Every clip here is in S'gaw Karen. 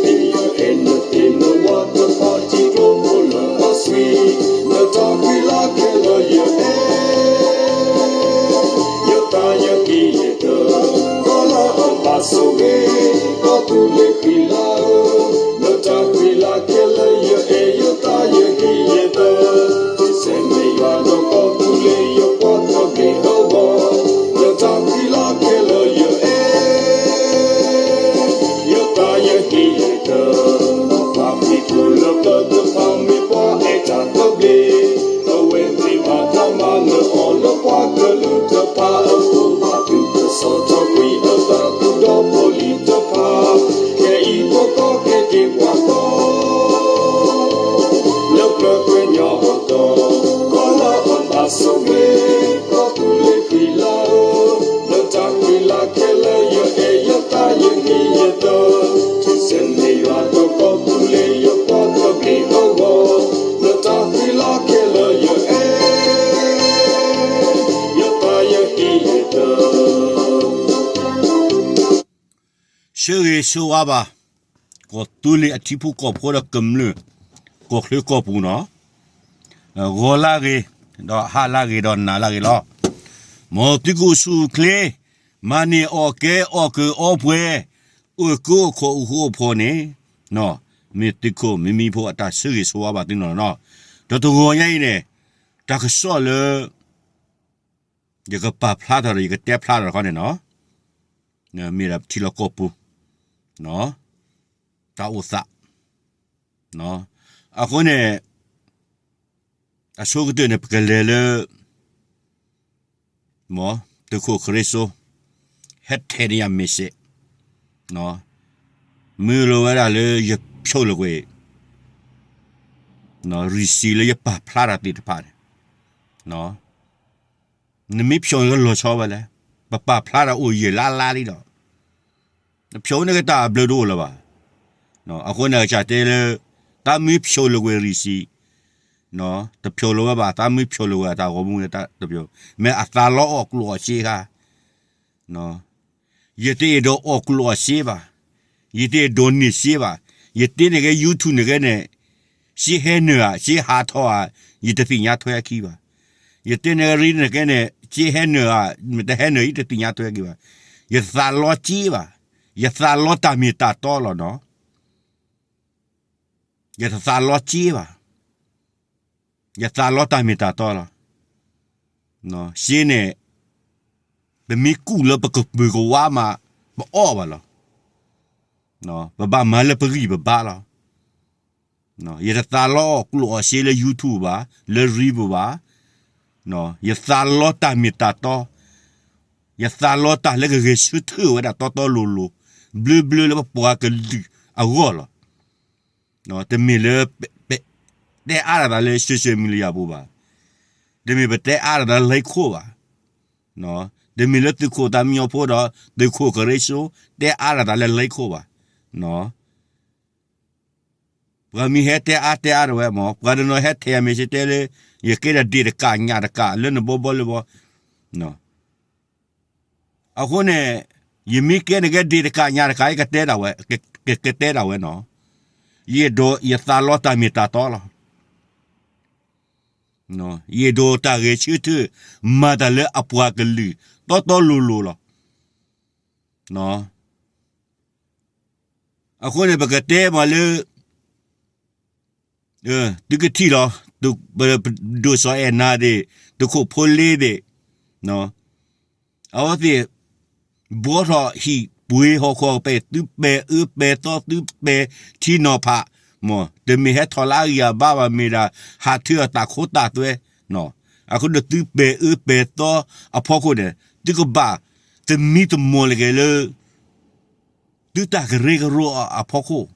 ယအဲၣ်နသ့ၣ်နဝၤတဖၣ်ထံကျိဖိလၢအသွံၣ်, နတၢ်ဃံလၤခဲလၢာ်ယအဲၣ်, ယသးယဟံၣ်ယသၢ, ကီၢ်လၢအဘၣ်ဆိၣ်ဂ့ၤ, ကီၢ်သူလ့ၤဃံလၤဧၢ, နတၢ်ဃံလၤခဲလၢာ်ယအဲၣ်, ယသးယဟံၣ်ယသၢ, ထံဆဲးန့ၢ်ယွၤဒီးကီၢ်သူလ့ၤယပှၤတဘ့ၣ်အဂီၢ်, နတၢ်ဃံလၤခဲလၢာ်ယအဲၣ် ယသးယဟံၣ်ယသၢ, ပှၤဖံးသူၣ်လၢပျၢၤတဖၣ်မ့ၢ်ပှၤအဲၣ်တၢ်သဘျ့, အဝဲသ့ၣ်ဘၣ်တၢ်မၤနၢၤအီၤလၢပှၤကလုာ်တဖၣ်အဃိ, ဘၣ်သုးကစီၣ်ထီၣ်ကွံာ်အသးဃုာ်ဒီးဖိလံၤတဖၣ်, ခဲအံၤပကီၢ်ကဲက့ၤပှၤကီၢ် လၢပျၢၤကွံာ်ညီအတီၢ်, ကီၢ်လၢအဘၣ်ဆိၣ်ဂ့ၤ, ကီၢ်သူလ့ၤဃံလၤဧၢ, လၢတၢ်ဃံလၤခဲလၢာ်ယအဲၣ်, ယသးယဟံၣ်ယသၢ, ထံဆဲးန့ၢ်ယွၤဒီးကီၢ်သူလ့ၤယပှၤတဘ့ၣ်အဂီၢ်, လၢတၢ်ဃံလၤခဲလၢာ်ယအဲၣ်, ယသးယဟံၣ်ယသၢ ဆၢဂ့ၤဆၢဝါဘၣ် ကီၢ်သူလ့ၤအထံဖိကီၢ်ဖိဒီးကမျၢၢ် ကီၢ်ချၢကီၢ်ပူၤနီၤ, ဂီၤလၢဂ့ၤ, ဒီးဟါလၢဂ့ၤ ဒီးနၤလၢဂ့ၤလီၤ. မ်သုကအိၣ်ဆူၣ်အိၣ်ချ့, မၤန့ၢ်အီၣ်ကဲအီၣ်ကၢအီပှဲၤ, အိၣ်ကၢအိၣ်ခိးအိၣ်ဃူအိၣ်ဖိးန့ၣ်, မ့ၢ်သုးခိၣ်မံမံဖိအတၢ်ဆၢဂ့ၤဆၢဝါဘၣ်သုနီၤနီၤ. ဒီးတဂီၤညါအံၤန့ၣ်, တၢ်ကစီၣ်လၢ ယကပာ်ဖျါထီၣ်ဒီး ယကတဲဖျါထီၣ်တခီန့ၣ်နီၤ, မ့ၢ်ဒၣ်ပထံလီၢ်ကီၢ်ပူၤ တၢ်အိၣ်သး, အဃိန့ၣ် အဆိကတၢၢ်န့ၣ် ပကလဲၤလၢ မ်သုးခိၣ်ခရံစိ ဟဲထဲးန့ၢ်ယၤ message, မ့ၢ်လိာ်ဝဲဒၣ်လၢယဖျိးလၢကွံာ် receipt လၢယပာ်ဖျါတၢ်သ့ၣ်တဖၣ်န့ၣ်, နမ့ၢ်ဖျိးန့ၣ်ကလီၤဆီဝဲလဲၣ်, ပပာ်ဖျါတၢ်အိၣ်ယံာ်လါလါလံဒီး, ဖျိးန့ၢ်ကတၢ်အဘျုးတအိၣ်လၢၤဘၣ်. အဃိန့ၣ် ကစၢ်တဲလၢ တၢ်မ့ၢ်ဖျိးလၢကွံာ် receipt, တဖျိးလၢၤဝဲဘၣ်, တၢ်မ့ၢ်ဖျိးလၢကွံာ်အတၢ်ဂီၤမူန့ၣ် တၢ်တဖျိး, မ့ၢ်အသးလီအီၣ်ကျိၣ်အီၣ်စ့ဧါ ယတအဲၣ်ဒိးအီၣ်ကျိၣ်အီၣ်စ့ဘၣ်, ယတအဲၣ်ဒိးန့ၢ်စ့ဘၣ်, ယတဲန့ၢ်က့ၤ YouTube န့ၣ်က့န့ၣ်, စ့ဟဲနုာ်ဧါ, စ့ဟးထီၣ်ဧါ, ယတသ့ၣ်ညါထွဲအခံဘၣ်. ယတဲန့ၢ်က့ၤ reel န့ၣ်က့န့ၣ်, စ့ဟဲနုာ်ဧါ, မ့ၢ်တဟဲနုာ် ယတသ့ၣ်ညါထွဲအခံဘၣ်. ယသးလီစ့ဘၣ်, ယသးလီတၢ်မ့ၢ်တၢ်တီလီၤနီၤ. ယတသးလီစ့ဘၣ်, ယသးလီတၢ်မ့ၢ်တၢ်တီလီၤ. စ့န့ၣ် ပမ့ၢ်ကူၣ်လၢပကပုၤကဝါမး ပအီၣ်ဘၣ်လီၤ. ပဘၣ်မၤလၢပဂံၢ်ပဘါလီၤ. ယတသးလီအီၣ်ကျိၣ်အီၣ်စ့လၢ YouTube ဘၣ်, လၢ reel ဘၣ်. ယသးလီတၢ်မ့ၢ်တၢ်တီ, ယသးလီတၢ်လၢကဂဲၤဆၢထၢၣ်ဝဲဒၣ်တီတီလိၤလိၤ, ဘျၢဘျၢလၢပပှၤကလုာ်အဂီၢ်လီၤ. တမ့ၢ်လၢ ပ တဲအါဒၣ်သးလၢ social media ပူၤဘၣ်. တမ့ၢ်ပတဲအါဒၣ်သးလၢ live ခိၣ်ဘၣ်. တမ့ၢ်လၢသုးခိၣ်သးမံညီဖိဒီး သုးခိၣ်ကရ့စိ တဲအါဒၣ်သးလၢ live ခိၣ်ဘၣ်. ပှၤမ့ၢ်ဟဲတဲအါတဲအါဒၣ်ဝဲမး, ပှၤတနီၤဟဲထဲးယၤ message တဲလၢ ယကဲဒၣ်ဒ့ၣ်တကးညၣ်တကးလၢနဘီဘီလၢဘီ အဃိန့ၣ် ယမ့ၢ်ကဲန့ၣ်ကဲဒ့ၣ်တကးညၣ်တကး ယကတဲဒၣ်ဝဲ, ကတဲဒၣ်ဝဲနီၤ. ယအဲၣ်ဒိးယသးလီတၢ်မ့ၢ်တၢ်တီလီၤ. ယအဲၣ်ဒိးတၢ်ဂဲၤဆၢထၢၣ် မၤတၢ်လၢအပှၤကလုာ် တီတီလိၤလိၤလီၤ. အဃိန့ၣ် ပကတဲမးလၢ သုကထံၣ်လီၤ, ဒိၣ်စီၤအဲၣ်နၤသ့ၣ်, သုးခိၣ်ဖိလ့သ့ၣ်, အဝဲသ့ၣ် ဘှီထီၣ်ဟံၣ်ပှ့ၤဟီၣ်ခိၣ်ပဲာ်, သုပဲာ်အၢပဲာ်သီ, သုပဲာ်ထံနီၤဖး, မ်တမ့ၢ်ဟဲထီၣ်လၢအဂံၢ်အဘါဘၣ်, မ့ၢ်ဒၣ် ဟးထၢအတၢ်ခိတၢ်သွဲ, အဃိဒီးသုပဲာ်အၢပဲာ်သီအဖီခိၣ်န့ၣ် သုကဘၣ်သမံသမိးလၢက့ၤလၢ သုတၢ်ကရၢကရိအဖီခိၣ်,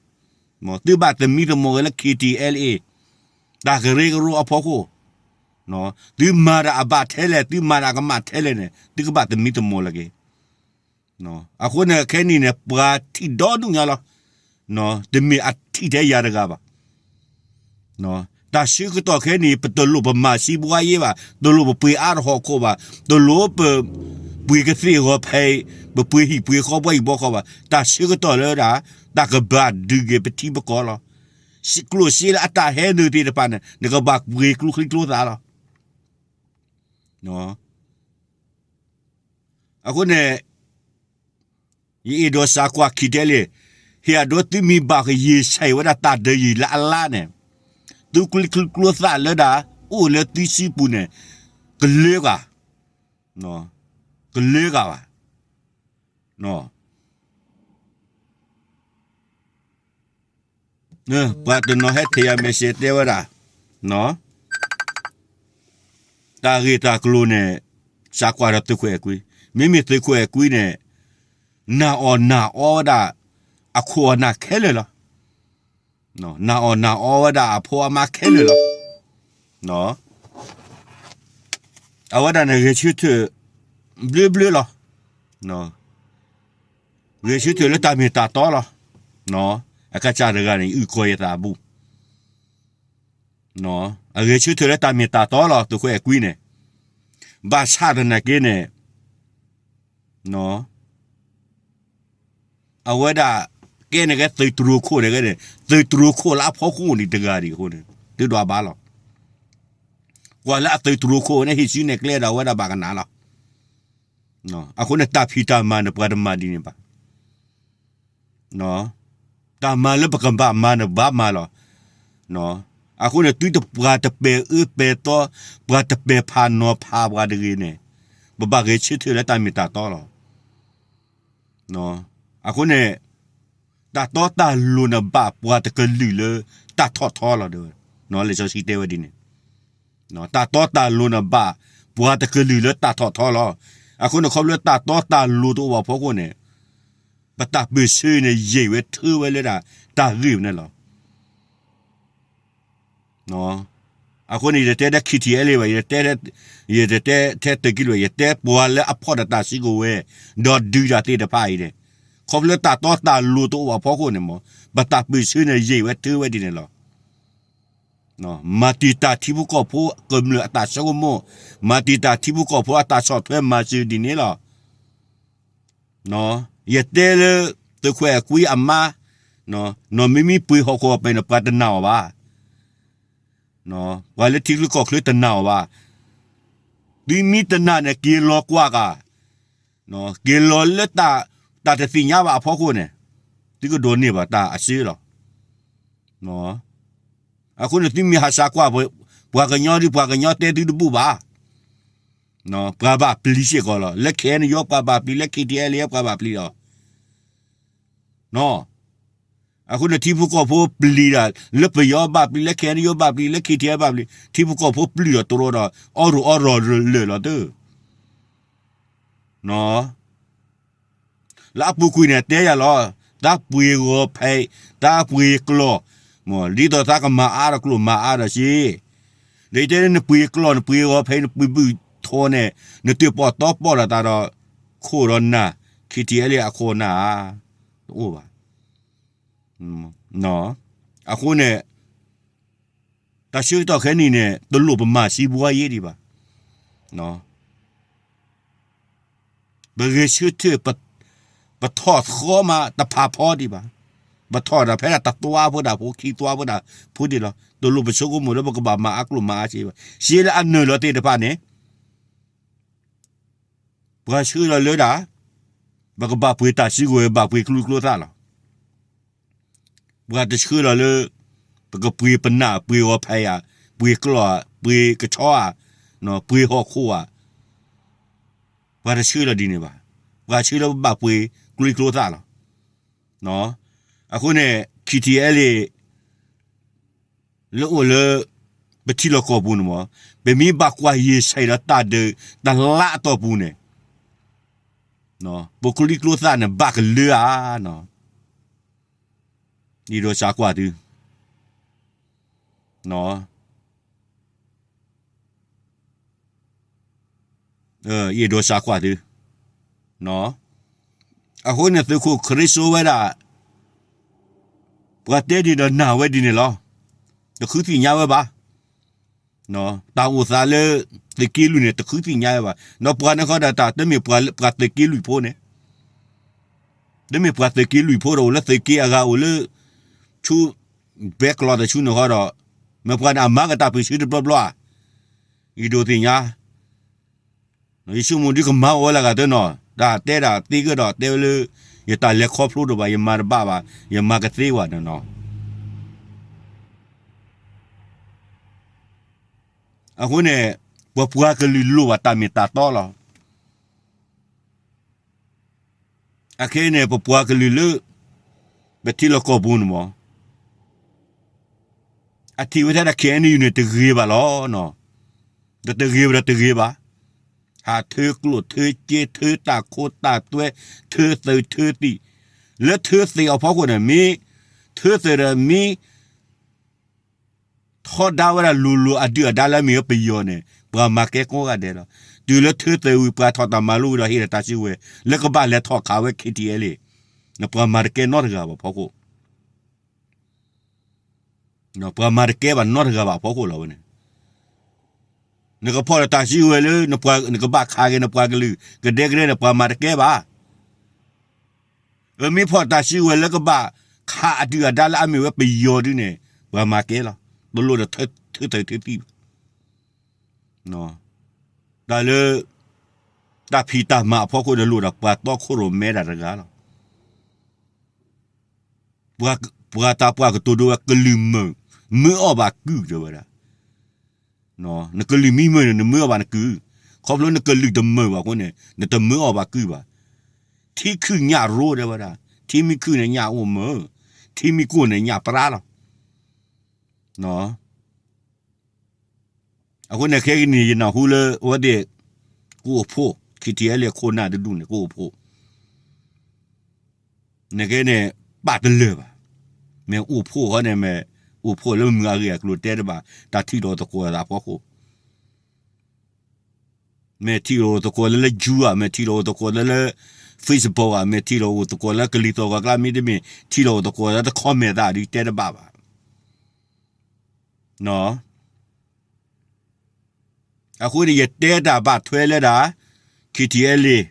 သုဘၣ်သမံသမိးက့ၤလၢ K T L A တၢ်ကရၢကရိအဖီခိၣ်, သုမၤတၢ်အဘၣ်ထဲလဲၣ်, သုမၤတၢ်အကမၣ်ထဲလဲၣ်န့ၣ် သုကဘၣ်သမံသမိးလၢက့ၤ. အဃိန့ၣ် ခဲနံၣ်န့ၣ် ပှၤထံၣ်ဒီဒူၣ်ညါလီၤ. တမ့ၢ်အထံၣ်ထဲယၤတဂၤဘၣ်. တၢ်ဆၢကတီၢ်ခဲနံၣ် ပတလိၣ်ပမၤစံးဘှါယ့ဘၣ်, တလိၣ်ပပှ့ၤအါထီၣ်ဟီၣ်ခိၣ်ဘၣ်, တလိၣ်ပပှ့ၤကသ့ၣ်ဂီၤဖဲအံၤ, ပပှ့ၤဟံၣ်ပှ့ၤဃီ ပှၤဟံၣ်ပှၤဃီဘၣ်. တၢ်ဆၢကတီၢ်လၢဒၣ် တၢ်ကဘၣ်ဒုးက့ၤပထံပကီၢ်လီၤ. ကျိၣ်စ့လၢအတၢ်ဟဲနုာ်သ့ၣ်တဖၣ်န့ၣ် နကဘၣ်ပှ့ၤကျိချံကျိသၣ်လီၤ. အဃိန့ၣ် ယအဲၣ်ဒိးစးကွၢ်ခံထဲလံ, ဟ့ၣ်အဒိသုမ့ၢ်ဘၣ်ကယံာ်ဆံးဝဲဒၣ်တၢ်ဒုးယံာ်လၢအလါန့ၣ်, သုကျိချံကျိသၣ်လၢဒၣ် အိၣ်လၢသုစုပူၤန့ၣ် ကလၢဂၤ, ကလၢဂၤဘၣ်. ပှၤတနီၤဟဲထဲးယၤ message တဲဝဲဒၣ်, တၢ်ဂ့ၢ်တၢ်ကျိၤန့ၣ် စးကွၢ်ဒီးသုးခိၣ်အဲၤကွံ, မ့မ့ၢ်သုးခိၣ်အဲၤကွံန့ၣ် နာ်အီၣ်နာ်အီဝဲဒၣ် အခိၣ်အနၢ်ခဲလၢာ်လီၤ. နာ်အီၣ်နာ်အီဝဲဒၣ်အဖိအမါခဲလၢာ်လီၤ. အဝဲဒၣ်န့ၣ်ဂဲၤဆၢထၢၣ် ဘျၢဘျၢလီၤ. ဂဲၤဆၢထၢၣ်လၢတၢ်မ့ၢ်တၢ်တီလီၤ. အကစၢ်တဂၤန့ၣ် အုၣ်ကီၤယသးအဘူၣ်, အဂဲၤဆၢထၢၣ်လၢတၢ်မ့ၢ်တၢ်တီလီၤ သုးခိၣ်အဲၤကွံန့ၣ်, ဘၣ်ဆၣ်သနာ်က့န့ၣ် အဝဲဒၣ် ကဲန့ၣ်ကဲသုးတြိၤခိၣ်န့ၣ်ကဲန့ၣ် သုးတြိၤခိၣ်လၢအဖီခိၣ်န့ၣ်တဂၤဒံးအဃိန့ၣ် သုဒွးဘၣ်လီၤ. ကွၢ်လၢအသုးတြိၤခိၣ်န့ၣ် ဟံးစုနဲၣ်ကျဲဒီးအဝဲဒၣ်ဘၣ်ကနၣ်လီၤ. အဃိန့ၣ် တၢ်ဖံးတၢ်မၤန့ၣ် ပှၤတမၤဒ်န့ၣ်ဘၣ်. တၢ်မၤလၢပကဘၣ်မၤန့ၣ် ဘၣ်မၤလီၤ. အဃိန့ၣ် သုတပှၤတပဲာ်အၢပဲာ်သီ, ပှၤတပဲာ်ဖးနီၤဖးပှၤတဂ့ၤန့ၣ်, ပဘၣ်ဂဲၤဆၢထၢၣ်လၢတၢ်မ့ၢ်တၢ်တီလီၤ. အဃိန့ၣ် တၢ်တီတၢ်လိၤန့ၣ်ဘၣ်ပှၤတကလုာ်လၢတၢ်ထီၣ်ထီလီၤ. လံာ်စီဆှံတဲဝဲဒ်န့ၣ်, တၢ်တီတၢ်လိၤန့ၣ်ဘၣ်ပှၤတကလုာ်လၢတၢ်ထီၣ်ထီလီၤ. အဃိန့ၣ် ခီဖျိတၢ်တီတၢ်လိၤတအိၣ်ဘၣ်အဖီခိၣ်န့ၣ်, ပတၢ်ပၢၢ်ဆၢန့ၣ် ယံာ်ဝဲထၢဝဲလၢဒၣ်တၢ်ဂ့ၢ်ဝဲန့ၣ်လီၤ. အဃိန့ၣ် ယတတဲဒၣ် ခံထံအဲလ့ၣ် ဘၣ်, ယတတဲထဲသုးက့လွံၢ်, ယတဲပှၤလၢအဖီၣ်ဒီးတၢ်စုကဝဲၤ ဒီးဒုးတၢ်သ့ၣ်တဖၣ်အံၤန့ၣ်, ခီဖျိတၢ်တီတၢ်လိၤတအိၣ်ဘၣ်အဖီခိၣ်န့ၣ်မ့ၢ် ပတၢ်ပၢၢ်ဆၢန့ၣ် ယံာ်ဝဲထၢဝဲဒ်န့ၣ်လီၤ. မၤတံာ်တာ်ထံဖိကီၢ်ဖိကမျၢၢ်အတၢ်ဆိကမိၣ်, မၤတံာ်တာ်ထံဖိကီၢ်ဖိအတၢ်ဆီၣ်ထွဲမၤစၢၤဒ်န့ၣ်လီၤ. ယတဲလၢ သုးခိၣ်အဲၤကွံအမါ, နီၢ်မ့မ့ၢ်ပှ့ၤဟီၣ်ခိၣ်အပူၤန့ၣ် ပှၤတနာ်အီၤဘၣ်. ပှၤလၢထံချၢကီၢ်ချၢတနာ်အီၤဘၣ်. သုမ့ၢ်တနာ်န့ၣ် က့ၤလီၤကွၢ်ဂၤ, က့ၤလီၤလၢတၢ်တသ့ၣ်ညါဘၣ်အဖီခိၣ်န့ၣ်, သုကဒိးန့ၢ်ဘၣ်တၢ်အစၢလီၤ. အဃိန့ၣ် သုမ့ၢ်ဟးစးကွၢ် ပှၤကညီဒီး ပှၤကညီတဲသုတဘူၣ်ဘၣ်. ပှၤဘၣ်ပျံၤစ့ၢ်ကီးလီၤ. လၢ KNU ပှၤဘၣ်ပျံၤ, လၢ KTLA ပှၤဘၣ်ပျံၤလီၤ. အဃိန့ၣ် ထံဖိကီၢ်ဖိပျံၤဒၣ်, လၢပယီၤဘၣ်ပျံၤ, လၢ KNU ဘၣ်ပျံၤ, လၢ KTLA ဘၣ်ပျံၤ, ထံဖိကီၢ်ဖိပျံၤဒီးတြီဒီး အီၣ်ရူးအီၣ်ရူးလၢာ်လီၤသု. လၢအပူၤကွံာ်န့ၣ် တဲယၤလီၤ, တၢ်ပှ့ၤဂီၤဖဲ, တၢ်ပှ့ၤကျီၢ်, မ့ၢ်ဒ်သိးတၢ်ကမၤအါဒီးကျိၣ်မၤအါဒီးစ့, ဒီးယတဲလၢနပှ့ၤကျီၢ် နပှ့ၤဂီၤဖဲ နပှ့ၤဘုၣ်ထီန့ၣ် နတၢၣ်ပီၣ်တီပီၣ်ဒီးတၢ်ဒီး ခိၣ်ဒီးနၢ်, KTLA အခိၣ်နၢ်ဧါ, တအိၣ်ဘၣ်. အဃိန့ၣ် တၢ်ဆၢကတီၢ်ခဲနံၣ်န့ၣ် တလိၣ်ပမၤစံးဘှါယဲဒံးဘၣ်. ပဂဲၤဆၢထၢၣ်, ပထီၣ်သီမးတဖးဖီဒံးဘၣ်. ပထီၣ်ဒၣ်ဖဲဒၣ်တသွါဖိဒၣ်ဖိ ခံသွါဖိဒၣ်ဖိဒံးလီၤ. တလိၣ်ပဆိကမိၣ်လၢပကဘၣ်မၤအါကျိၣ်မၤအါစ့ဘၣ်. စ့လၢအနၢၤလီၤသ့ၣ်တဖၣ်န့ၣ် ပှၤဆှၢလီၤလၢဒၣ် ပကဘၣ်ပှ့ၤတၢ်စုကဝဲၤ ဘၣ်ပှ့ၤကျိချံကျိသၣ်လီၤ. ပှၤတဆှၢလီၤလၢ ပကပှ့ၤပနၢ် ပှ့ၤဂီၤဖဲးဧါ, ပှ့ၤကျီၢ်ဧါ, ပှ့ၤကဆီဧါ, ပှ့ၤဟီၣ်ခိၣ်ဧါ, ပှၤတဆှၢလီၤဒ်န့ၣ်ဘၣ်. ပှၤဆှၢလၢပဘၣ်ပှ့ၤကျိချံကျိသၣ်လီၤ. အဃိန့ၣ် KTLA လၢအိၣ်လၢ ပထံလီၢ်ကီၢ်ပူၤန့ၣ်မ့ၢ် ပမ့ၢ်ဘၣ်ကွၢ်ယံာ်ဆံးဒီးတၢ်ဒုးတလါအတီၢ်ပူၤန့ၣ် ပကျိချံကျိသၣ်န့ၣ် ဘၣ်ကလၢဧါ. ယအဲၣ်ဒိးစးကွၢ်သု ယအဲၣ်ဒိးစးကွၢ်သု. အဃိန့ၣ် သုးခိၣ်ခရံစိဝဲဒၣ် ပှၤတဲဒ်ဒီးနာ်ဝဲဒ်န့ၣ်လီၤ. တဃုသ့ၣ်ညါဝဲဘၣ်. တၢ်အိၣ်သးလၢသုးက့လွံၢ်န့ၣ် တဃုသ့ၣ်ညါဝဲဘၣ်. ဒီးပှၤန့ၣ်ဃီဒီး တၢ်တမ့ၢ်ပှၤသုးက့လွံၢ်ဖိန့ၣ် တမ့ၢ်ပှၤသုးက့လွံၢ်ဖိဒီးအိၣ်လၢသုးက့အဂၤအိၣ်လၢ ဆူ ဘဲကျီတဆူန့ၣ်ဃီဒီး မ့ၢ်ပှၤန့ၣ်အမၤကတၢ်ပၢၢ်ဆၢတဘျီဘျီဧါ. ယဒိးသ့ၣ်ညါ ယဆိကမိၣ်ဒုးကမၤအီၣ်ဝဲလၢအဂၤသၢနီၤ, တၢ်တဲဒၣ်သ့ကဒီးတဲဝဲလၢ ယတၢ်လဲၤခီဖျိဒိၣ်ဘၣ် ယမၤတဘၣ်ဘၣ် ယမၤကသ့ဘၣ်န့ၣ်နီၤ. အဃိန့ၣ် ပပှၤကလုာ်လိၣ်ဘၣ်တၢ်မ့ၢ်တၢ်တီလီၤ. အခဲအံၤန့ၣ် ပပှၤကလုာ်လၢ ပထံလီၢ်ကီၢ်ပူၤန့ၣ်မ့ၢ် အထံၣ်ဝဲထဲဒၣ် ခ့ၣ်အဲၣ်ယူၣ်န့ၣ် တဂ့ၤဘၣ်လီၤ. ဒီးတဂ့ၤဘၣ်ဒီးတဂ့ၤဘၣ်. ဟးထၢကျိၣ်ထၢစ့ ထၢတၢ်ခိတၢ်သွဲ ထၢသုးထၢသံၣ်, လၢထၢသံၣ်အဖီခိၣ်န့ၣ် မ့ၢ်ထၢသုးဒီးမ့ၢ် ထီဒါဝဲဒၣ်လိၤလိၤအဒုၣ်အဒါလၢအမ့ၢ်ဝဲပယီၤန့ၣ် ပှၤမၤကဲကိးဂၤဒဲးလီၤ. တုၤလၢထၢသုးဝံၤ ပှၤထီၣ်တၢ်မၤလိဝံၤဒီးဟ့ၣ်ဒီးတၢ်စုကဝဲၤ လၢကဘၣ်လဲၤထီၣ်ခးဝဲ ခ့ၣ်ထံၣ်အဲၣ်လ့ၣ်, ပှၤမၤတကဲနီတဂၤဘၣ်ဖီခိၣ် ပှၤမၤတကဲဘၣ်နီတဂၤဘၣ်အဖီခိၣ်လီၤဝဲန့ၣ်. နကဖီၣ်ဒီးတၢ်စုကဝဲၤလၢ နကဘၣ်ခးက့ၤနပှၤကလုာ် ကဒဲကဒဲန့ၣ် ပှၤမၤတကဲဘၣ်. အမ့ၢ်ဖီၣ်တၢ်စုကဝဲၤလၢကဘၣ်ခးအဒုၣ်အဒါလၢအမ့ၢ်ဝဲပယီၤဒုန့ၣ် ပှၤမၤကဲလီၤ. တလိၣ်ဒီးထၢသုးထၢသံၣ်ဘၣ်. တၢ်လၢ တၢ်ဖံးတၢ်မၤအဖီခိၣ်န့ၣ် လိၣ်ဒီးပှၤတီခိၣ်ရိၣ်မဲဒၣ်တဂၤလီၤ. ပှၤတၢ်ပှၤကတိၤဒိဝဲ ကလုာ်မုာ် မုာ်အီၣ်ဘၣ်ကုၢ်တဲဝဲဒၣ်. နကလုာ်မ့ၢ်မုာ်န့ၣ် နမုာ်အီၣ်ဘၣ်နကုၢ်, ခီဖျိနကလုာ်တမုာ်ဘၣ်အဃိန့ၣ် နတမုာ်အီၣ်ဘၣ်ကုၢ်ဘၣ်. ထံခုၣ်ညၣ်ရိတဲဝဲဒၣ်, ထံမ့ၢ်ခုၣ်န့ၣ်ညၣ်အိၣ်မုာ်, ထံမ့ၢ်ကိၢ်န့ၣ်ညၣ်ပြါလီၤ. အဃိန့ၣ်ခဲကနံၣ် ယနၢ်ဟူလၢအဝဲသ့ၣ် ကအိၣ်ဖှိၣ် ခ့ၣ်ထံၣ်အဲၣ်လ့ၣ်အခိၣ်နၢ်တဒူၣ်န့ၣ် ကအိၣ်ဖှိၣ် နကဲန့ၣ် ပာ်တလၢာ်ဘၣ်. မ့ၢ်အိၣ်ဖှိၣ်ဃီန့ၣ် မ့ၢ်အိၣ်ဖှိၣ်လၢမုၢ်အဂ့ၢ်အကျိၤတဲတဘၣ်, တၢ်ထံၣ်လိာ်သကိးသးအဖီခိၣ်, မ့ၢ်ထံၣ်လိာ်သကိးလၢလၢ Zoom ဧါ, မ့ၢ်ထံၣ်လိာ်သကိးလၢလၢ Facebook ဧါ, မ့ၢ်ထံၣ်လိာ်အိၣ်သကိးလၢကလံၤသီၣ်ဂီၤကျါ မ့တမ့ၢ် ထံၣ်လိာ်အိၣ်သကိးလၢတ comment သးဒုးတဲတဘၣ်ဘၣ်. အဃိန့ၣ် ယတဲတၢ်ဘၣ်ထွဲလၢဒၣ် ခ့ၣ်ထံၣ်အဲၣ်လ့ၣ်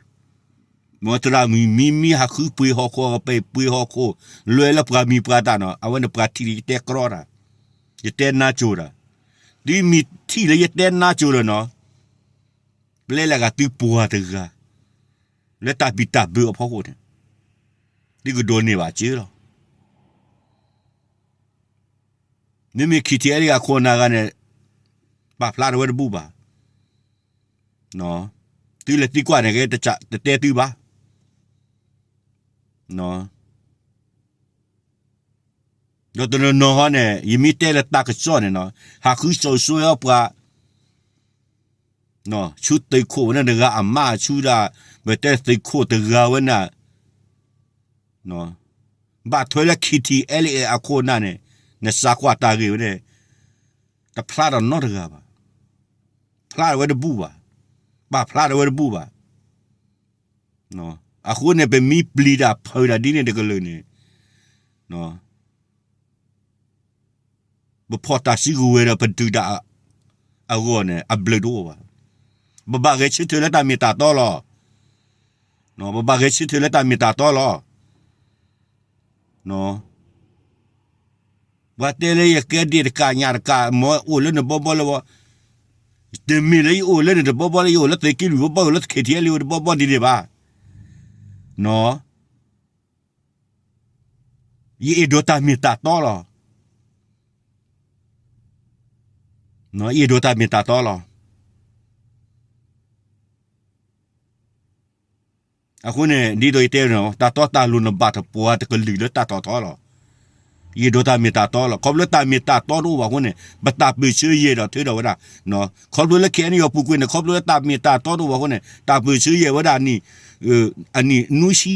မ့ၢ်သရၣ်မုၣ်မံမံဟးဃုပှ့ၤဟီၣ်ခိၣ် ကပှ့ၤဟီၣ်ခိၣ် လွဲလၢပှၤမံၤပှၤသၣ်နီၤ, အဝဲန့ၣ်ပှၤထံၣ်လၢယတဲကြီတၢ်, ယတဲနါစိၤတၢ်, သုမ့ၢ်ထံၣ်လၢယတဲနါစိၤလၢနီၤ, ပျဲလၢဂၤသုပှၤတဂၤ လၢတၢ်ဘံၣ်တၢ်ဘၢအဖီခိၣ်န့ၣ် သုကဒိးန့ၢ်ဘၣ်စ့လီၤ. မ့မ့ၢ် ခ့ၣ်ထံၣ်အဲၣ်လ့ၣ် အခိၣ်အနၢ်ဂၤန့ၣ် ပာ်ဖျါထီၣ်ဝဲတဘူၣ်ဘၣ်. သုလဲၤသံကွၢ်န့ၣ် ကဲတတဲသုဘၣ်. ဒီးတနီၤနီၤဟီန့ၣ် ယမ့ၢ်တဲလၢတၢ်ကစီၣ်န့ၣ်နီၤ ဟးဃုစိာ်ဆှၢအီၤပှၤ ဆူသုးခိၣ်ဝဲန့ၣ်တဂၤအမါဆူဒၣ် ပတဲသုးခိၣ်တဂၤဝဲန့ၣ် ဘၣ်ထွဲလၢ ခ့ၣ်ထံၣ်အဲၣ်လ့ၣ် အခိၣ်အနၢ်န့ၣ် နစးကွၢ်တၢ်ဂ့ၢ်ဝဲန့ၣ် တဖျါထီၣ်နီတဂၤဘၣ်. ဖျါထီၣ်ဝဲတဘူၣ်ဘၣ်. ပာ်ဖျါထီၣ်ဝဲတဘူၣ်ဘၣ်. အဃိန့ၣ် ပမ့ၢ်ပျံၤတၢ်ဖုးတၢ်ဒ်န့ၣ်တကလုာ်န့ၣ် ပဖီၣ်တၢ်စုကဝဲၤဒီးပဒုးတၢ်အဂီၢ်န့ၣ် အဘျုးတအိၣ်ဘၣ်. ပဘၣ်ဂဲၤဆၢထၢၣ်လၢတၢ်မ့ၢ်တၢ်တီလီၤ. ပဘၣ်ဂဲၤဆၢထၢၣ်လၢတၢ်မ့ၢ်တၢ်တီလီၤ. ပှၤတဲလၢယကဲဒ့ၣ်တကးညၣ်တကး မ့ၢ်အိၣ်လၢနဘီဘီလၢဝဲ, တမ့ၢ်လၢယအိၣ်လၢနတဘီဘီလၢယအိၣ်လၢသုးက့လွံၢ်ဘီဘီ ယအိၣ်လၢ ခ့ၣ်ထံၣ်အဲၣ်လ့ၣ် တဘီဘီဒ်န့ၣ်ဘၣ်. ယအဲၣ်ဒိးတၢ်မ့ၢ်တၢ်တီလီၤ. ယအဲၣ်ဒိးတၢ်မ့ၢ်တၢ်တီလီၤ. အဃိန့ၣ် ဒ်သိးယတဲန့ၣ် တၢ်တီတၢ်လိၤန့ၣ်ဘၣ်တပှၤတကလုာ်လၢတၢ်ထီၣ်ထီလီၤ. ယအဲၣ်ဒိးတၢ်မ့ၢ်တၢ်တီလီၤ. ခီဖျိတၢ်မ့ၢ်တၢ်တီတအိၣ်ဘၣ်အဃိန့ၣ် ပတၢ်ပၢၢ်ဆၢယဲၢ်ဒီးထုးထီၣ်ဝဲဒၣ်. ခီဖျိလၢ ခ့ၣ်အဲၣ်ယူၣ် အပူၤကွံာ်န့ၣ် ခီဖျိလၢတၢ်မ့ၢ်တၢ်တီတအိၣ်ဘၣ်အဃိန့ၣ် တၢ်ပၢၢ်ဆၢယဲၢ်ဝဲဒၣ် အနံၣ်နွံဆံ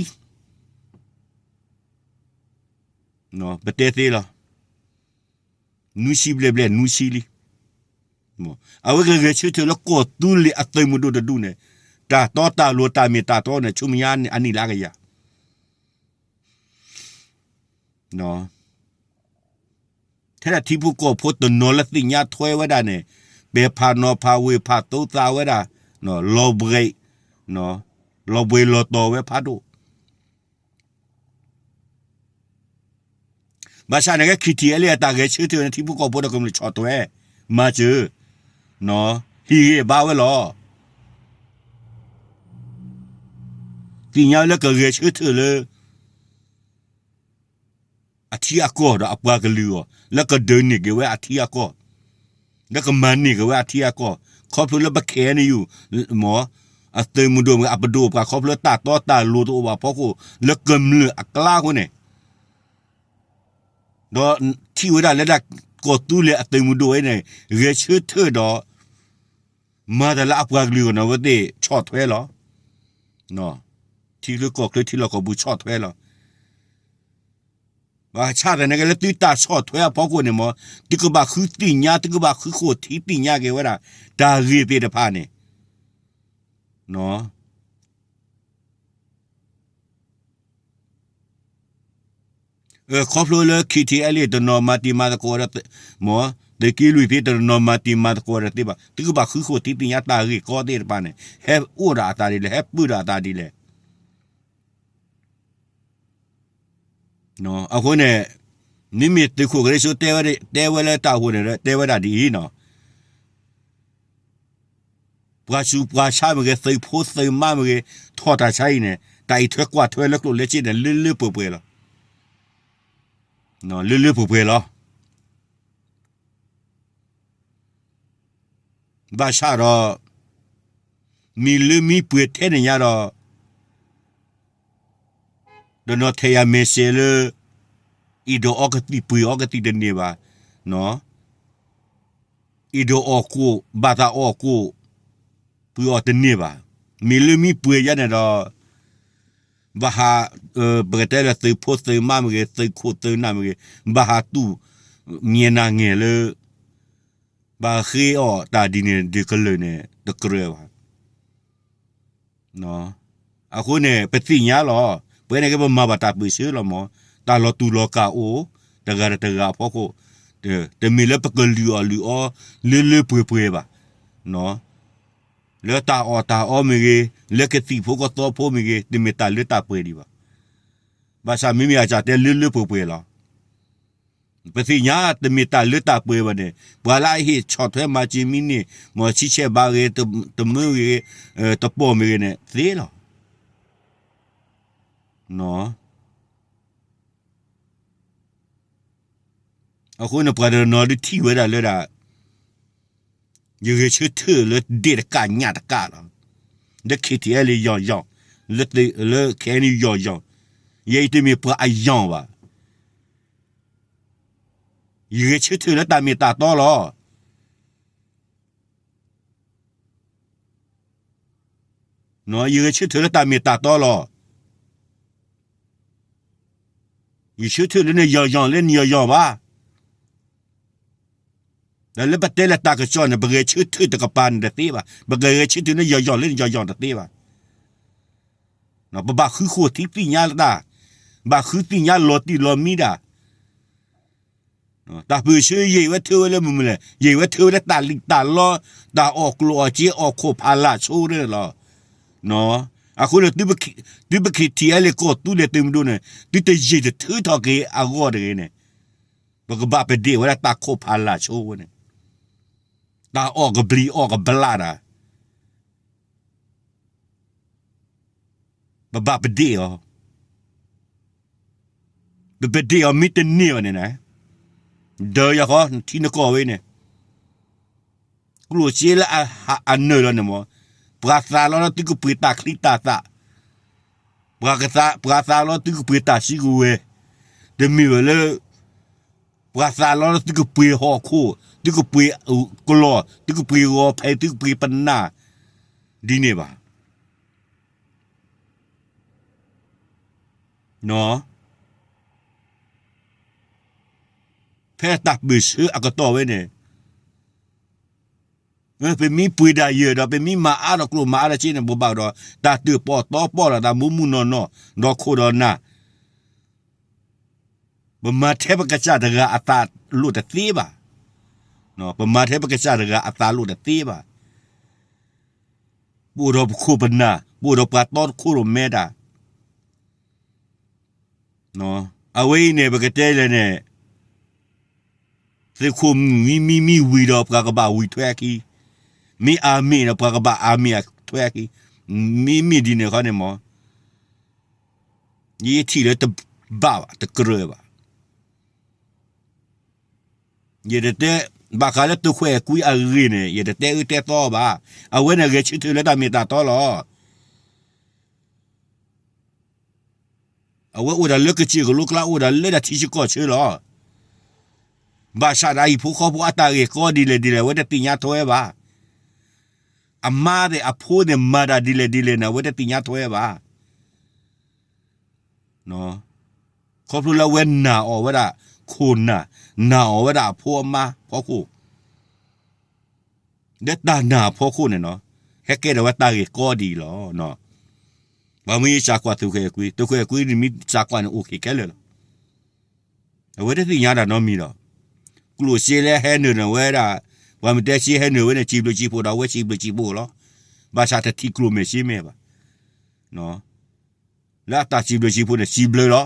ပတဲသ့လီၤ. နွံဆံဘျဲၣ်ဘျဲၣ် နွံဆံလံ. အဝဲကဂဲၤဆၢထၢၣ်လၢကီၢ်သူလ့ၤအသုးမုၢ်ဒိၣ်တဒူၣ်န့ၣ် တၢ်တီတၢ်လိၤတၢ်မ့ၢ်တၢ်တီန့ၣ် ဆူမဲာ်ညါအနံၣ်လၢအကယၤ ထဲဒၣ်ထံဖိကီၢ်ဖိတနီၤလၢသ့ၣ်ညါထွဲဝဲဒၣ်န့ၣ် ပဲာ်ဖးနီၤဖးဝ့ၢ်ဖးသိသးဝဲဒၣ် လီၤဘှံး လီၤဘှံးလီၤတီၤဝဲဖးဒိၣ် ဘၣ်ဆၣ်န့ၣ်ကဲ ခံထံၣ်အဲလ့ၣ်အတၢ်ဂဲၤဆၢထၢၣ်န့ၣ် ထံဖိကီၢ်ဖိဒီးကမျၢၢ်ဆီၣ်ထွဲ, မၤစၢၤ, ဟံးဂ့ၤဘါဝဲလီၤ. သ့ၣ်ညါလၢကဂဲၤဆၢထၢၣ်လၢ အထံအကီၢ်ဒီးအပှၤကလုာ်အဂီၢ်, လၢကဒုးန့ၢ်က့ၤဝဲအထံအကီၢ်, လၢကမၤန့ၢ်က့ၤဝဲအထံအကီၢ်, ခီဖျိလၢပ ခဲအံၤယူၢ် မ့ၢ် အသုးမုၢ်ဒိၣ်မ့ၢ် အပဒိၣ်ပှၤ ခီဖျိတၢ်တီတၢ်လိၤတအိၣ်ဘၣ်အဖီခိၣ် လၢကမျၢၢ်အကျါအဃိန့ၣ်, ဒီးထံၣ်ဝဲဒၣ်လၢဒၣ်ကီၢ်သူလ့ၤအသုးမုၢ်ဒိၣ်ဝဲန့ၣ် ဂဲၤဆၢထၢၣ်ဒီး မၤတၢ်လၢအပှၤကလုာ်အဂီၢ်န့ၣ် အဝဲသ့ၣ်ဆီၣ်ထွဲလီၤ. ထံချၢကီၢ်ချၢထံလီၢ်ကီၢ်ပူၤဆီၣ်ထွဲလီၤ. ဘၣ်ဆၣ်သနာ်က့လၢသုတၢ်ဆီၣ်ထွဲအဖီခိၣ်န့ၣ်မ့ၢ် သုကဘၣ်ဃုသ့ၣ်ညါ သုကဘၣ်ဃုဃိထံသ့ၣ်ညါက့ၤဝဲဒၣ် တၢ်ဂ့ၢ်သ့ၣ်တဖၣ်န့ၣ် ခီဖျိလၢ ခံထံၣ်အဲလ့ၣ် တနီၤမၤတံၤမၤသကိးဒီး မ့ၢ် သုးက့လွံၢ်သ့ၣ်တနီၤမၤတံၤမၤသကိးဒီးသ့ဘၣ် သုကဘၣ်ဃုဃိထံသ့ၣ်ညါတၢ်ဂ့ၢ်ကီသ့ၣ်တဖၣ်န့ၣ် ဟဲအိၣ်ဒီးအသးဒ်လဲၣ် ဟဲပၢၢ်ဒီးအသးဒ်လဲၣ်. အဃိန့ၣ် မ့မ့ၢ်သုးခိၣ်ကရၢဆိတဲဝဲလၢတၢ်အိၣ်ဖှိၣ်န့ၣ် တဲဝဲဒၣ်ဒ်အံၤနီၤ ပှၤဆူးပှၤဆါမ့ၢ်ဂ့ၤ သုးဖိသုးမါမ့ၢ်ဂ့ၤ ထီၣ်တၢ်ဆါအံၤန့ၣ် တၢ်အံးထွဲကွၢ်ထွဲလၢကျိၣ်လၢစ့န့ၣ် လၢလၢပှဲၤပှဲၤလီၤ. လၢလၢပှဲၤပှဲၤလီၤ. ဘၣ်ဆၣ်ဒီး မ့ၢ်လၢမ့ၢ်ပှဲၤထဲန့ၣ်ညါဒီး တနီၤထဲယၤမဲာ်စဲးလၢ အ့ၣ်ဒိးအီကသံၣ်ပှ့ၤအီကသံၣ်တန့ၢ်ဘၣ်, အ့ၣ်ဒိးအီၣ်ကိၣ် ဘၣ်သးအီၣ်ကိၣ် ပှ့ၤအီၤတန့ၢ်ဘၣ်. မ့ၢ်လၢမ့ၢ်ပှဲၤယါန့ၣ်ဒီး ဘၣ်ဟး ပကတဲလၢသုးဖိသုးမါမ့ၢ်ဂ့ၤ သုးခိၣ်သုးနၢ်မ့ၢ်ဂ့ၤ ဘၣ်ဟးတူၢ် မ့ၢ်နၤငဲၤလၢ ဘၣ်ဃ့အီၣ်တၢ်ဒ်န့ၣ်ဒ်ကလုာ်န့ၣ် တကြၢးဘၣ်. အဃိန့ၣ် ပသ့ၣ်ညါလီၤ. ပဝဲန့ၣ်က့ ပမၤဘၣ်တၢ်ပၢၢ်ဆၢလီၤမး, တၢ်လီၤတူၢ်လီၤကာ်အိၣ် တဂၤဒီးတဂၤအဖီခိၣ်, တမ့ၢ်လၢပကလုၢ်အီၣ်လုၢ်အီ လၢလၢပှဲၤပှဲၤဘၣ်. လၢတၢ်အီၣ်တၢ်အီမ့ၢ်ဂ့ၤ, လၢကသံၣ်ဖိကသီဖိမ့ၢ်ဂ့ၤ, တမ့ၢ်တၢ်လၢတၢ်ပှဲၤဒံးဘၣ်. ဘၣ်ဆၣ်မ့မ့ၢ်အစၢ်တဲလၢလၢပှဲၤပှဲၤလီၤ. ပသ့ၣ်ညါတမ့ၢ်တၢ်လၢတၢ်ပှဲၤဘၣ်န့ၣ်, ပှၤလၢအဟ့ၣ်ဆီၣ်ထွဲမၤစၢၤမ့ၢ်န့ၢ်, မ့ၢ်ဆံဆဲၣ်ဘးဂ့ၤ, တမၢဂ့ၤ, တပီၢ်မ့ၢ်ဂ့ၤန့ၣ် သ့လီၤ. အဃိန့ၣ် ပှၤတနီၤဒုးထံၣ်ဝဲဒၣ်လၢဒၣ် ယဂဲၤဆၢထၢၣ်လၢဒ့ၣ်တကးညၣ်တကးလီၤ. လၢ ခံထံၣ်အဲလ့ၣ် ယီၢ်ယီၢ်, လၢ လၢ ခဲအံၤန့ၣ် ယီၢ်ယီၢ်, ယဲအံၤတမ့ၢ်ပှၤအယီၢ်ဘၣ်. ယဂဲၤဆၢထၢၣ်လၢတၢ်မ့ၢ်တၢ်တီလီၤ. ယဂဲၤဆၢထၢၣ်လၢတၢ်မ့ၢ်တၢ်တီလီၤ. ယဆၢထၢၣ်လၢနယီၢ်ယီၢ်လၢနယီၢ်ယီၢ်ဘၣ်. ဒီးလၢပတဲလၢတၢ်ကစီၣ်န့ၣ် ပဂဲၤဆၢထၢၣ်တကပၤန့ၣ်တသ့ဘၣ်. ပကဂဲၤဆၢထၢၣ်လၢယီၢ်ယီၢ်လၢနယီၢ်ယီၢ်တသ့ဘၣ်. ပဘၣ်ဃုဃိထံသ့ၣ်ညါလၢတၢ်, ဘၣ်ဃုသ့ၣ်ညါလီၤတံၢ်လီၤမံဒၣ်. တၢ်ပၢၢ်ဆၢယံာ်ဝဲထၢဝဲလၢမုၢ်မုၢ်လဲၣ်, ယံာ်ဝဲထၢဝဲလၢတၢ်လံၣ်တၢ်လီ, တၢ်အီၣ်ကျိၣ်အီၣ်စ့အီၣ်ခိၣ်ဖးလာ်ဆိန့ၣ်လီၤ. အဃိန့ၣ် သုပခံထံၣ်အဲလ့ၣ်ကီၢ်သူလ့ၤသုးမုၢ်ဒိၣ်န့ၣ် သုတယံာ်တထၢထီၣ်က့ၤအဂီၢ်တဂ့ၤန့ၣ်, ပကဘၣ်ပဒ့ၣ်ဝဲဒၣ်တၢ်ခိၣ်ဖးလာ်ဆိဝဲန့ၣ်, တၢ်အီၣ်ကဘျံးအီၣ်ကဘျၣ်တၢ် ပဘၣ်ပဒ့ၣ်အီၤ. ပပဒ့ၣ်အီၤမ့ၢ်တန့ၢ်ဘၣ်န့ၣ်န့ၣ်, ဒီးယဃီ ထံနကီၢ်ဝဲန့ၣ်, ကျိၣ်စ့လၢအနၢၤလီၤန့ၣ်မ့ၢ်, ပှၤသးလီလၢသုကပှ့ၤတၢ်ချံတၢ်သၣ်, ပှၤကသး, ပှၤသးလီလၢသုကပှ့ၤတၢ်စုကဝဲၤ, တမ့ၢ်ဝဲလၢ ပှၤသးလီလၢသုကပှ့ၤဟီၣ်ခိၣ်, သုကပှ့ၤကျီၢ်, သုကပှ့ၤဂီၤဖဲ, သုကပှ့ၤပနၢ်, ဒ်န့ၣ်ဘၣ်. ဖဲတၢ်ပၢၢ်ဆၢအကတီၢ်ဝဲန့ၣ်, ပမ့ၢ်ပှ့ၤဒၣ်ယဲၢ်ဒီး ပမ့ၢ်မၤအါထီၣ်ကျိၣ်မၤအါထီၣ်စ့န့ၣ် ပဘၣ်ဒီး တၢ်တၢၣ်ပီၣ်တီပီၣ်လီၤ တၢ်မူမူနီၢ်နီၢ် ဒီးခိၣ်ဒီးနၢ် ပမၤထဲပကစၢ်တဂၤအသးလိၣ်တသ့ဘၣ်. ပမၤထဲပကစၢ်တဂၤအသးလိၣ်တသ့ဘၣ်. ပအိၣ်ဒီးပခိၣ်ပနၢ်, ပအိၣ်ဒီးပှၤတီတခိၣ်ရိၣ်မဲတၢ်. အဝဲအံၤန့ၣ် ပကတဲလဲၣ်န့ၣ် သုးခိၣ်မုၣ်မံမံမံဝံၤဒီး ပှၤကဘၣ်ဝံၤထွဲအခံ, မ့ၢ်အမ့ၢ်ဒီး ပှၤကဘၣ်အမ့ၢ်ထွဲအခံ, မ့မ့ၢ်ဒ်န့ၣ်ခီန့ၣ်မး, ယထံၣ်လၢတဘၣ်ဘၣ် တကြၢးဘၣ်. ယတတဲ, ဘၣ်ဃးလၢသုးခိၣ်အဲၤကွံအဂ့ၢ်န့ၣ် ယတတဲအၢတဲသီဘၣ်. အဝဲန့ၣ်ဂဲၤဆၢထၢၣ်လၢတၢ်မ့ၢ်တၢ်တီလီၤ. အဝဲအိၣ်ဒၣ်လၢကစၢၢ်ကလိကျါ အိၣ်ဒၣ်လၢတၢ်ထံဆၢကီၢ်ဆၢလီၤ. ဘၣ်ဆၣ်ဒီးအဟံၣ်ဖိဃီဖိအတၢ်ဂ့ၢ်ကီဒ်လဲၣ်ဒ်လဲၣ် အဝဲတသ့ၣ်ညါထွဲဘၣ်. အမါသ့ၣ်အဖိသ့ၣ်မၤတၢ်ဒ်လဲၣ်ဒ်လဲၣ်န့ၣ် အဝဲတသ့ၣ်ညါထွဲဘၣ်. ခီဖျိလၢအဝဲနာ်အီၤဝဲဒၣ်ခိၣ်နၢ်, နာ်အီၤဝဲဒၣ်အဖိအမါဖီခိၣ်, လၢတၢ်နာ်အဖီခိၣ်န့ၣ်နီၤ, ဟဲကဲထီၣ်ဝဲတၢ်ဂ့ၢ်ကီဒ်အံၤလီၤ. ပှၤမ့ၢ်စးကွၢ်သုးခိၣ်အဲၤကွံ, သုးခိၣ်အဲၤကွံန့ၣ်မ့ၢ်စးကွၢ်န့ၣ် အိၣ်က့ၤခဲလၢာ်လီၤ. အဝဲတသ့ၣ်ညါတၢ်နီတမံၤဒီး, ကျိၣ်စ့လၢဟဲနုာ်န့ၣ်ဝဲဒၣ်, ပှၤမ့ၢ်တဲစ့ဟဲနုာ်ဝဲန့ၣ် စံးဘျုးစံးဖှိၣ်ဒီး အဝဲစံးဘျုးစံးဖှိၣ်လီၤ. ဘၣ်ဆၣ်တထံၣ်ကျိၣ်မဲာ်စ့မဲာ်ဘၣ်. လၢအတၢ်စံးဘျုးစံးဖှိၣ်န့ၣ် စံးဘျုးလီၤ.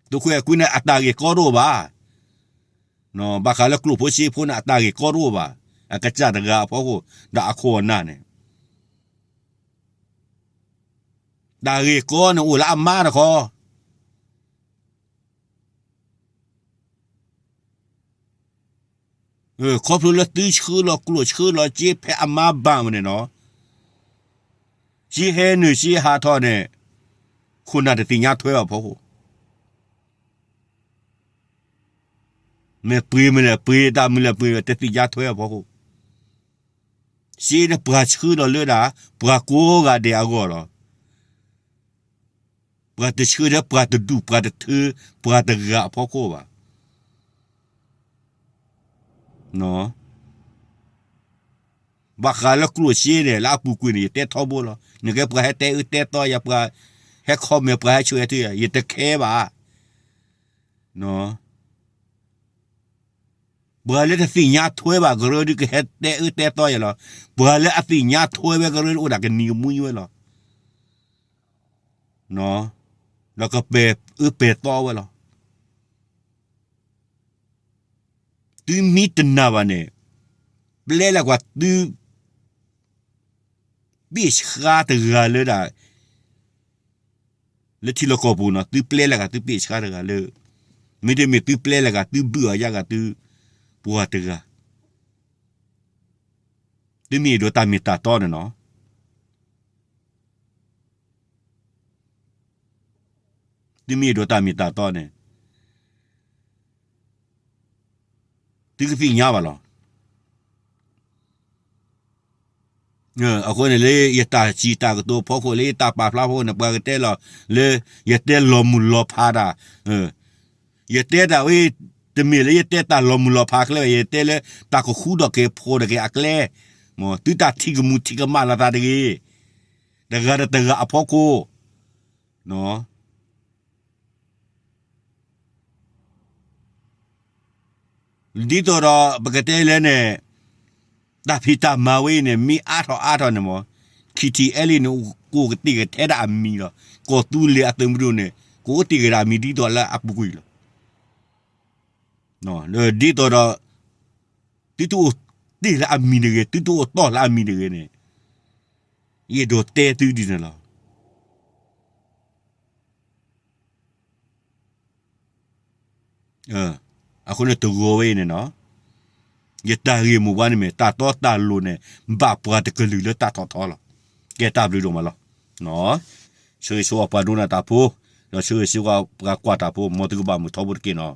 သုးခိၣ်အဲၤကွံန့ၣ် အတၢ်ဂ့ၢ်ကီတအိၣ်ဘၣ်. ဘၣ်ဃးလၢကျိၣ်ဖိစ့ဖိန့ၣ် အတၢ်ဂ့ၢ်ကီတအိၣ်ဘၣ်. အကစၢ်တဂၤအဖီခိၣ် ဒီးအခိၣ်အနၢ်န့ၣ်, တၢ်ဂ့ၢ်ကီန့ၣ်အိၣ်လၢအမါတခီ. ခီဖျိလၢသုဆှၢလီၤကျိၣ်ဆှၢလီၤစ့ဖဲအမါဘၣ်မးန့ၣ်နီၤ, စ့ဟဲနုာ်စ့ဟးထီၣ်န့ၣ်, ခိၣ်နၢ်တသ့ၣ်ညါထွဲဘၣ်ဖီခိၣ်, မ့ၢ်ပှ့ၤမနုၤလဲၣ်ပှ့ၤ, တၢ်မနုၤလဲၣ်ပှ့ၤ, တသ့ၣ်ညါထွဲဘၣ်ဖီခိၣ်. စ့န့ၣ်ပှၤဆှၢလီၤလၢဒၣ် ပှၤကိးဂၤဒဲးအဂီၢ်လီၤ. ပှၤတဆှၢဒီးပှၤတဒူၣ်ပှၤတထၢ ပှၤတဂၤအဖီခိၣ်ဘၣ်. ဘၣ်ဃးလၢကျိၣ်စ့န့ၣ် လၢအပူၤကွံာ်န့ၣ် ယတဲထီဘိလီၤ. နကဲပှၤဟဲတဲအၢတဲသီယၤ, ပှၤဟဲ comment, ပှၤဟဲဆိၣ်ဟဲထၢယၤ, ယတcareဘၣ်. ပှၤလၢတသ့ၣ်ညါထွဲဘၣ်ကရၢဒုး ကဟဲတဲအၢတဲသီယၤလီၤ. ပှၤလၢအသ့ၣ်ညါထွဲဝဲကရၢဒုး အိၣ်ဒၣ်ကနံၤကမှံဝဲလီၤ. ဒီးကပဲာ်အၢပဲာ်သီဝဲလီၤ. သုမ့ၢ်တနာ်ဘၣ်န့ၣ်, ပျဲလၢကွၢ်သု ပ့ၢ်ဆှါတဂၤလၢဒၣ် လၢထံလီၢ်ကီၢ်ပူၤနီၤ, သုပျဲလၢဂၤ သုပ့ၢ်ဆှါတဂၤလၢ, မ့တမ့ၢ်သုပျဲလၢဂၤ သုဘုၣ်အီၤယါဂၤသုပှၤတဂၤ, သုမ့ၢ်အဲၣ်ဒိးတၢ်မ့ၢ်တၢ်တီန့ၣ်နီၤ, သုမ့ၢ်အဲၣ်ဒိးတၢ်မ့ၢ်တၢ်တီန့ၣ် သုကသ့ၣ်ညါဘၣ်လီၤ. အဃိန့ၣ်လၢယတၢ်စံးတၢ်ကတိၤဖီခိၣ် လၢယတၢ်ပာ်ဖျါဖီခိၣ်န့ၣ် ပှၤကတဲလီၤလၢ ယတဲလီၤမုၢ်လီၤဖးတၢ်, ယတဲတၢ်ဝဲ, တမ့ၢ်လၢယတဲတၢ်လီၤမုၢ်လီၤဖးကျဲဘၣ်, ယတဲလၢတၢ်ကဃူဒီးက့ၤဖိးဒီးက့ၤအကျဲ, မ်သုတၢ်ထံၣ်ကမူၣ်ထံၣ်ကမၣ်လိာ်သးတဂ့ၤ, တဂၤဒီးတဂၤအဖီခိၣ် ဒ်သိးဒီးပကတဲလဲၣ်န့ၣ်, တၢ်ဖံးတၢ်မၤဝဲအံၤန့ၣ် မ့ၢ်အါထီၣ်အါထီၣ်န့ၣ်မး, ခံထံၣ်အဲလံန့ၣ် ကအိၣ်ကတ့ၢ်ကထဲဒၣ်အမံၤလီၤ. ကီၢ်သူလ့ၤအသုးမုၢ်ဒိၣ်န့ၣ် ကအိၣ်တ့ၢ်က့ၤဒၣ်အမံၤဒ်သိးလၢအပူၤကွံာ်လီၤ. ဒ်သိးဒီး သုတအိၣ်တ့ၢ်လၢအမံၤတဂ့ၤ, သုတအိၣ်တီၢ်လၢအမံၤတဂ့ၤန့ၣ်, ယအဲၣ်ဒိးတဲသုဒ်န့ၣ်လီၤ. အဃိန့ၣ်တဂီၤဝဲအံၤန့ၣ်နီၤ, ယတၢ်ဂ့ၢ်မိၢ်ပှၢ်န့ၣ်မ့ၢ် တၢ်တီတၢ်လိၤန့ၣ် ဘၣ်ပှၤတကလုာ်လၢတၢ်ထီၣ်ထီလီၤ. ကဲတၢ်ဘျုးဒိၣ်မးလီၤ. ဆၢဂ့ၤဆၢဝါပှၤဒိကနၣ်တၢ်ဖိ, ဒီးဆၢဂ့ၤဆၢဝါပှၤကွၢ်တၢ်ဖိ, မ်သုကဘၣ်မုာ်ထီဘိတက့ၢ်နီၤ.